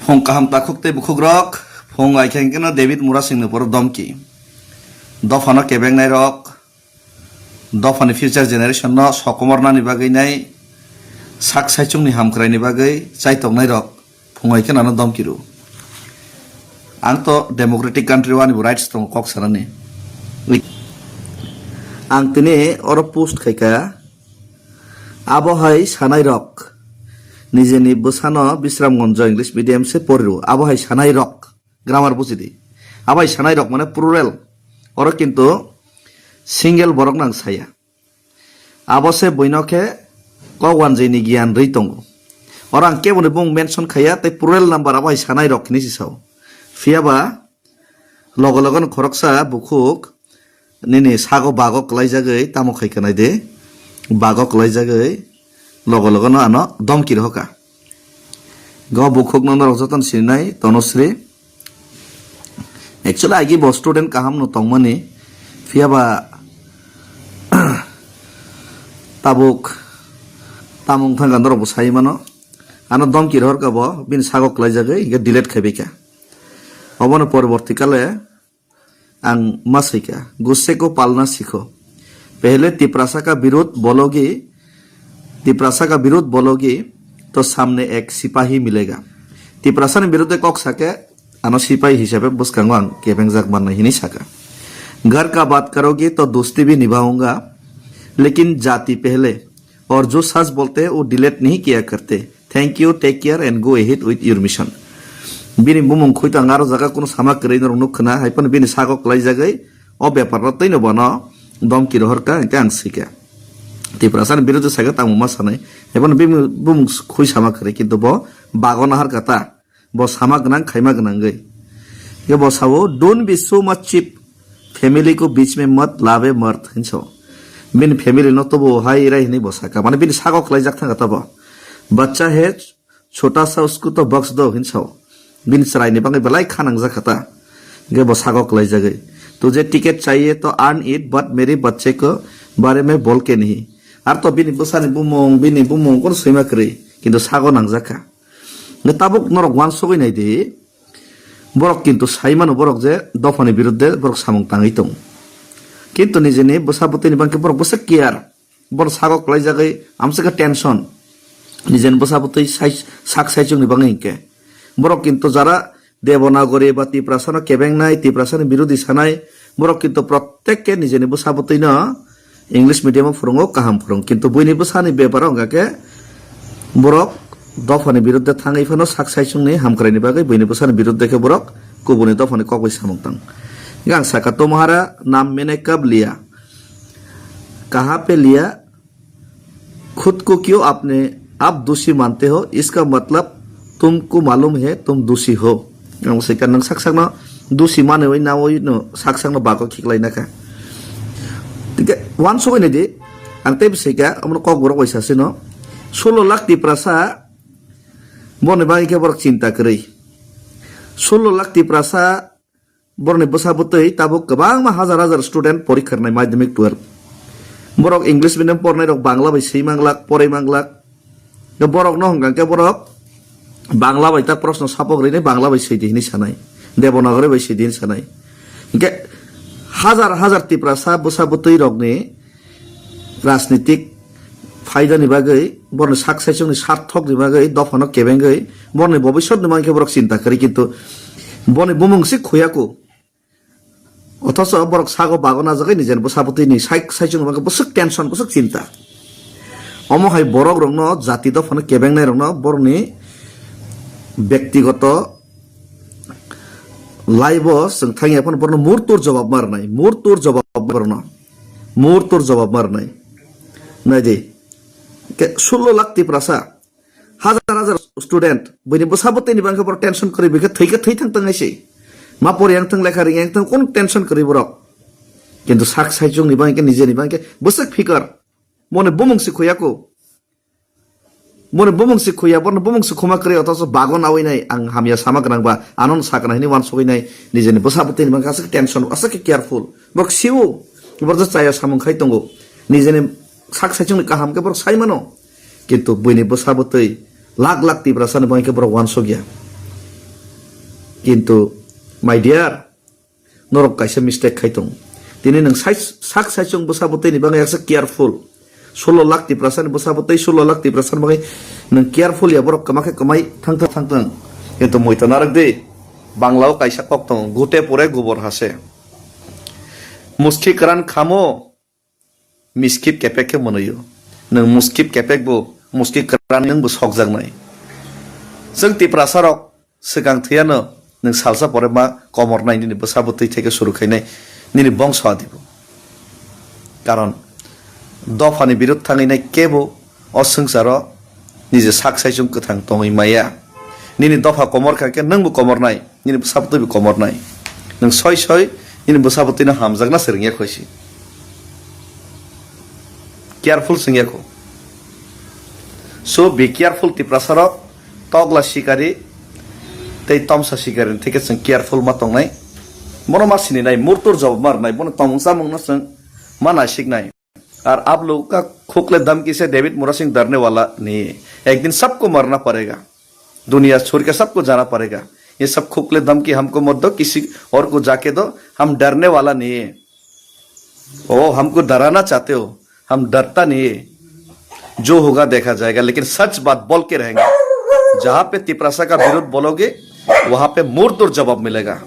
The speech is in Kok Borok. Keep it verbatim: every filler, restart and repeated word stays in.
Phung kaham takhuk tei bukhukrok, phung ai khe hwnkhe no David Murasingni poro domki. Dophano kebengnai rok, dophani future generation no sokomornani bagwi nai sak saichungni hamkraini bagwi chaitoknai rok phung ai khe nano domki rw. Ang to democratic country o ani bo rights tongo kok sanani. Ang tini oro post khaikha, abo hai sanai rok nijeni bwsano Bisramganj English medium se pori rw, abo hai sanai rok. Grammar buji di. Abai sanai rok mane plural. Oro kintu single borok nang saya. Abo se buino khe kok wanjwi ni giyan rwi tongo. Oro ang kebo ni bung mention khaya tei plural number abo hai sanai rok hinwi si sao. Phiya ba logo logo no khoroksa bukhuk nini sago bago kwlaijagwi tamo khai khe nai de. Bago kwlaijagwi logo logo no ano domki rohoka. Go bukhuk no norok jotono sininai Tanusri. Actually, agi bo student kaham no tongmani. Phiya ba tabuk tamung thangka norok bo sai mano. Ano domki rohorka bo, bini sago kwlaijagwi, hingke delete khaibaikha. Obono poroborti kale ang ma saikha, "Gusse ko palna sikho. Pehle Tiprasa ka birudh bologi, Tiprasa ka birudh bologi, to samne ek sipahi milega." Tiprasa ni birudhe kok sake, ano sipahi hisabe bwskango ang kebengjak mannai hinwi saka. "Ghar ka baat karogi to dosti bhi nibhaunga, lekin jati pehle, aur jo sach bolte wo delete nahi kiya karte. Thank you, take care and go ahead with your mission." Bini bumung khoi tang aro jaga kuno sama kwrwi norok nuk khna, hai phano bini sago kwlaijagwi o bepar no twi no bono domki rohor ka, hingke ang sika. Tiprasa ni birodhi saka tamo ma sanai, hai phano bini bumung khoi sama kwrwi, kintu bo bago nahar ka ta. Bo sama gwnang, khaima gwnangwi. Ye bo sao, "Don't be so much cheap. Family ko beech mein mat lave mard," hinso. Bini family no tobo hai rai hinwi bo saka. Mane bini sago kwlaijak thangkha ta bo. "Bachcha hai chota sa, usko to bakhsh do," hinso. Bini chwraini bagwi belai kha nangjak kha ta. Ge bo sago kwlaijagwi. "Tujhe ticket chahiye to earn it, but mere bachche ko bare mein bol ke nahi." Ar to bini bwsani bumung, bini bumung kono swima kwrwi. Kintu sago nangjak kha. Hingke tabuk norok wansugwi nai di, borok kintu sai mano borok je dophani biruddhe borok samung tangwi tongo. Kintu nijeni bwsa bwtwini bangkhe borok bwsa care, borok sago kwlaijagwi amswkhe tension. Nijeni bwsa bwtwi sai, sak saichungni bangwi hinkhe borok kintu jara Devanagari ba Tiprasano kebengnai, Tiprasani birodhi sanai, borok kintu prottekke nijeni bwsa bwtwino English medium o phwrwngo, kaham phwrwng. Kintu buini bwsani beparo wngkha khe borok dophani biruddhe thangwi phano sak saichungni hamkraini bagwi buini bwsani biruddhe khe borok kubuni dophani kokbai samung tang. Hingke ang saka, "Tumhara naam maine kab liya? Kaha pe liya? Khud ko kyo apne aap doshi mante ho? Iska matlab tumko malum hai tum doshi ho." Ang sai ka, nwng sak sakno doshi manwi nawi no sak sakno bago khiklai nakha. Tike wansugwi nai di, ang tei bwsai ka, omono kokborok bai sasino. Solo lakh Tiprasa, borni bagwi khe borok chinta kwrwi. Solo lakh Tiprasa, borokni bwsa bwtwi tabuk kwbangma hajar hajar student porikha rwnai madhyamik twelve. Borok English medium pornai rok Bangla bai swi manglak, porwi manglak. Borok no hwnkha khe borok Bangla bai ta proshno sapok rwini Bangla bai swi di hinwi sanai, Devanagari bai swi di hinwi sanai. Hwnkhe hajar hajar Tiprasa bwsa bwtwi rokni rajnitik phaidani bagwi, borokni sak saichungni sarthokni bagwi dophano kebengwi, borokni bobisotni bagwi khe borok chinta kwrwi, kintu boni bumung se khuyaku. Othocho borok sago bago najagwi nijeni bwsa bwtwini sai-, saichungni bagwi bwswk tension, bwswk chinta. Omo hai borok rokno, jati dophano kebengnai rokno borokni bektigoto life o chwng thangya phano borokno murtur jobab ma rwnai, murtur jobab ma rwnai. Murtur jobab ma rwnai. Nai di. Ke sullo lakh Tiprasa, hajar hajar student, buini bwsa bwtwini bangkhe borok tension kwrwi, bikhe thwikhe thwi thang tong hai se. Ma pori yang thang, lekha ring yang thang, kun tension kwrwi borok. Kintu sak saichungni bangkhe, nijeni bangkhe bwswk fikar. Mone bumung se khuya ko. Boni bumung se khuya, bono bumung se khuma kwrwi, othocho bago nawi nai, ang hamya sama gwnang ba, ano no sakna hini wansugwi nai, nijeni bwsa bwtwini bangkhe aswk tension, aswk khe careful. Borok sio, borok je chaya samung khai tongo. Nijeni sak saichungni kaham khe borok sai mano. Kintu buini bwsa bwtwi lakh lakh Tiprasani bangkhe borok wansugya. Kintu, my dear, norok kaisa mistake khai tongo. Tini nwng sai-, sak saichung bwsa bwtwi ni bagwi yaksa careful. Sullo lakh Tiprasa ni bwsa bwtwi, sullo lakh Tiprasa ni bagwi nwng careful ya, borok kwma khe kwmai thang thang thang thang. Kintu muitu narwk di, Bangla o kaisa kok tongo, "Gute pore gobor hase." Muski kwran khamo, miskip kepek khe mwnwi o. Nwng muskip kepek bo, muski kwran nwng bo sokjaknai. Chwng Tiprasa rok swkang thwiyano nwng salsa pore ma komornai nini bwsa bwtwi theke suru khainai nini bongso adibo. Karon dophani birud thangwi nai kebo o swngcharo nije sak saichung kwthang tongwi maya. Nini dopha komor kha khe nwngbo komornai, nini bwsa bwtwi bo komornai. Nwng soi soi nini bwsa bwtwino hamjakna se rwngya khoisi. Careful swngya kho. So be careful Tiprasa rok, tokla sikari tei tomsa sikari ni theke chwng careful ma tongnai. Bono ma sininai, murtur jawab ma rwnai, bono tongmung chamungno chwng ma naisiknai. Ar aap log ka khukle dhamki se David Murasing darne wala nahi hai. Ek din sabko marna padega. Duniya chhorke sabko jana padega. Ye sab khukle dhamki hamko mat do, kisi aur ko jaake do, hum darne wala nahi hai. O, humko darana chahte ho, hum darta nahi hai. Jo hoga dekha jayega, lekin sach baat bol ke rahenge. Jahan pe Tiprasa ka virodh bologe, wahan pe murtur jawab milega.